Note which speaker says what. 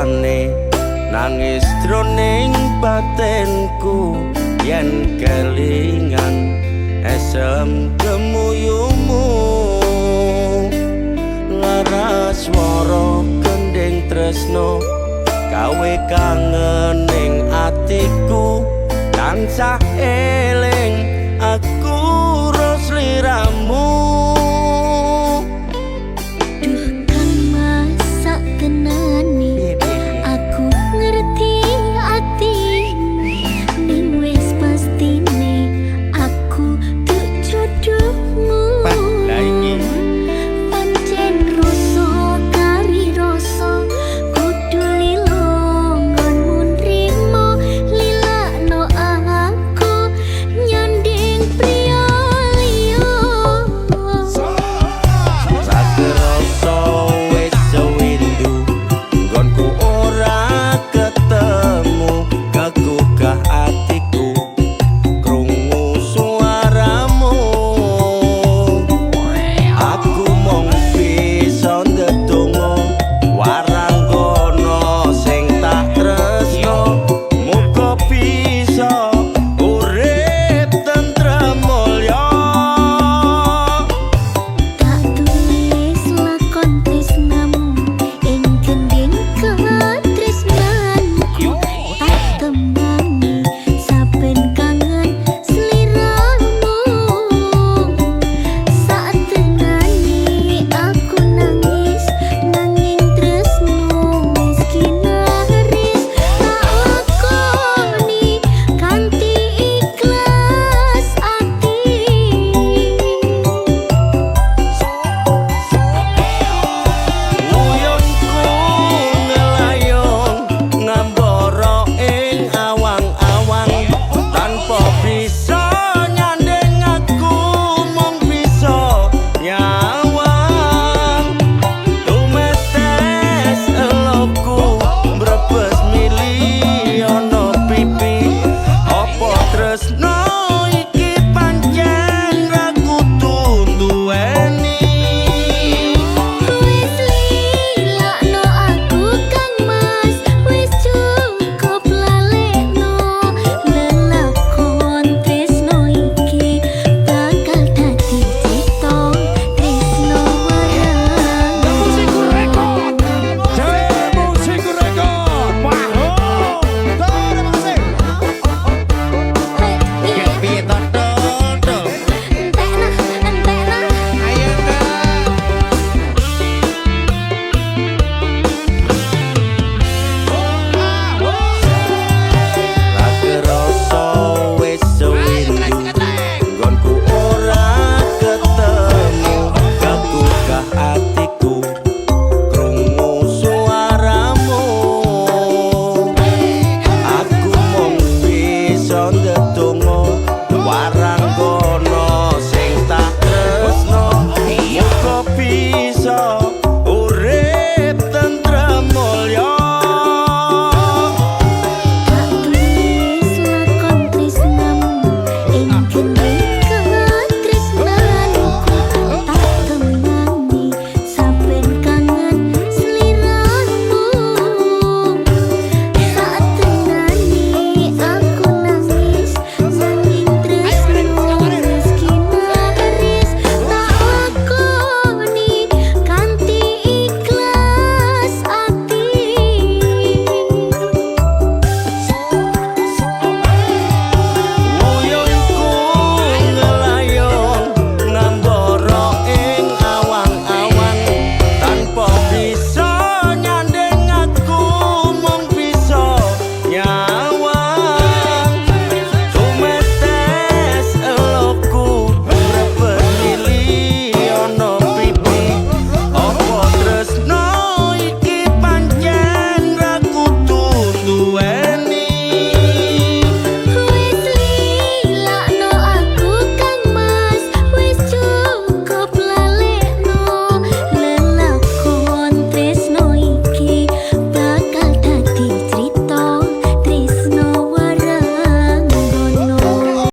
Speaker 1: rasane nangis jroning batinku yen kelingan esem gemuyumu, lara swara gending tresno gawe kangen ning atiku, tansah eling aku ro sliramu.
Speaker 2: Duh Kang Mas, sak tenane aku ngerti atimu, ning wis pastine aku duduk jodohmu.
Speaker 1: Lah iki.
Speaker 2: Pancen rasa kari rasa kudu lilo nggonmu nrimo, lilakno aku nyanding priya liya.
Speaker 1: Ra kerasa wis sewindu nggonku ora ketemu, kegugah atiku krungu suaramu. Aku mung bisa ndedonga waranggono sing tak tresno, muga bisa urip tentrem mulya.
Speaker 2: Tak tulis lakon tresnamu ing gending katresnanku, tak temani saben kangen sliramu. Sak tenane aku nangis nanging tresno wis kinaris, tak lakoni kanthi ikhlas ati.
Speaker 1: Uyunku ngelayung ngambara ing awang-awang, tanpa bisa nyanding aku mung bisa nyawang. Tumetes eloku brebes mili ana pipi, apa tresno